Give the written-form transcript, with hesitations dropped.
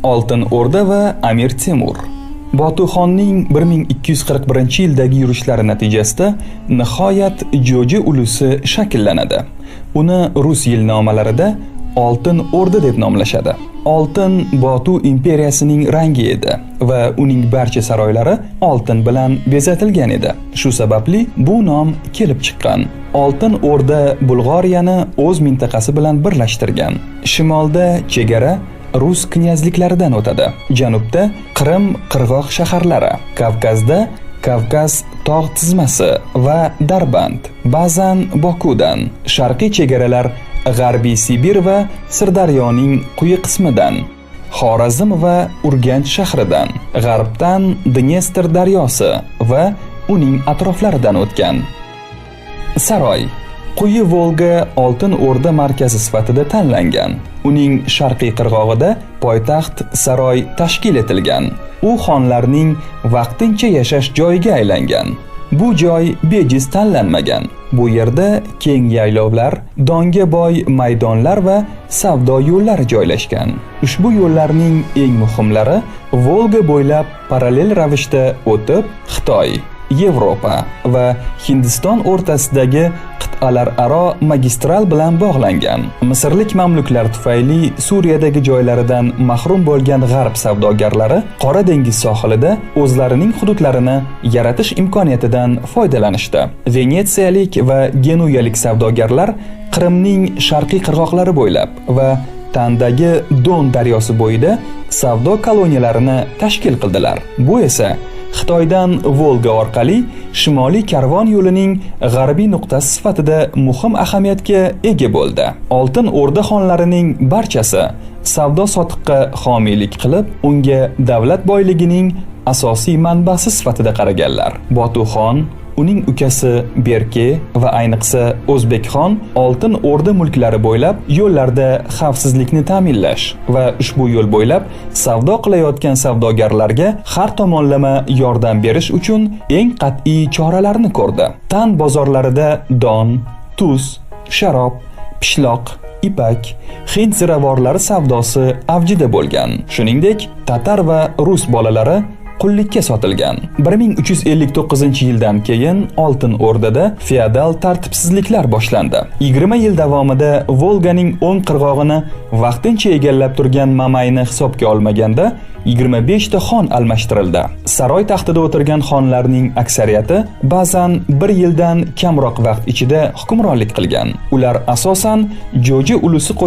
Oltin O'rda va Amir Temur. Botuxonning 1241-yildagi yurishlari natijasida nihoyat Jo'ji ulusi shakllanadi. Uni rus yilnomalarida Oltin O'rda deb nomlashadi. Oltin Botu imperiyasining rangi edi va uning barcha saroylari oltin bilan bezatilgan edi. Shu sababli bu nom kelib chiqqan. Oltin O'rda Bulg'oriyani o'z mintaqasi bilan birlashtirgan. Shimolda chegara rus knyazliklaridan o'tadi. Janubda Qrim qirg'oq shaharlari, Kavkazda Kavkaz tog' tizmasi va Darband, ba'zan Bokudan, sharqiy chegaralar G'arbiy Sibir va Sirdaryoning quyi qismidan, Xorazm va Urganch shahridan, g'arbdan Dnestr daryosi va uning atroflaridan o'tgan. Saroy Quyi Volga Oltin O'rda markazi sifatida tanlangan. Uning sharqiy qirg'og'ida poytaxt Saroy tashkil etilgan. U xonlarning vaqtincha yashash joyiga aylangan. Bu joy bejiz tanlanmagan. Bu yerda keng yaylovlar, donga boy maydonlar va savdo yo'llari joylashgan. Ushbu yo'llarning eng muhimlari Volga bo'ylab parallel ravishda o'tib, Xitoy, Yevropa va Hindiston o'rtasidagi qit'alararo magistral bilan bog'langan. Misrlik mamluklar tufayli Suriyadagi joylaridan mahrum bo'lgan g'arb savdogarlari Qora dengiz sohilida o'zlarining hududlarini yaratish imkoniyatidan foydalanishdi. Venetsiyalik va Genuyalik savdogarlar Qrimning sharqiy qirg'oqlari bo'ylab va Tandagi Don daryosi bo'yida savdo koloniyalarini tashkil qildilar. Bu esa Xitoydan Volga orqali Shimoliy karvon yo'lining g'arbiy nuqtasi sifatida muhim ahamiyatga ega bo'ldi. Oltin O'rda xonlarining barchasi savdo sotiqqa homiylik qilib, unga davlat boyligining asosiy manbasi sifatida qaraganlar. Botuxon, uning ukasi Berke va ayniqsa O'zbekxon Oltin O'rda mulklari bo'ylab yo'llarda xavfsizlikni ta'minlash va ushbu yo'l bo'ylab savdo qilayotgan savdogarlarga har tomonlama yordam berish uchun eng qat'iy choralarni ko'rdi. Tan bozorlarida don, tuz, sharob, pishloq, ipak, hind ziravorlari savdosi avjida bo'lgan. Shuningdek, tatar va rus bolalari qullikka sotilgan. 1359-yildan keyin Oltin O'rdada feodal tartibsizliklar boshlandi. 20 yil davomida Volganing o'ng qirg'og'ini vaqtincha egallab turgan Mamayni hisobga olmaganda 25 ta xon almashtirildi. Saroy taxtida o'tirgan xonlarning aksariyati ba'zan bir yildan kamroq vaqt ichida hukmronlik qilgan. Ular asosan Jo'ji ulusi.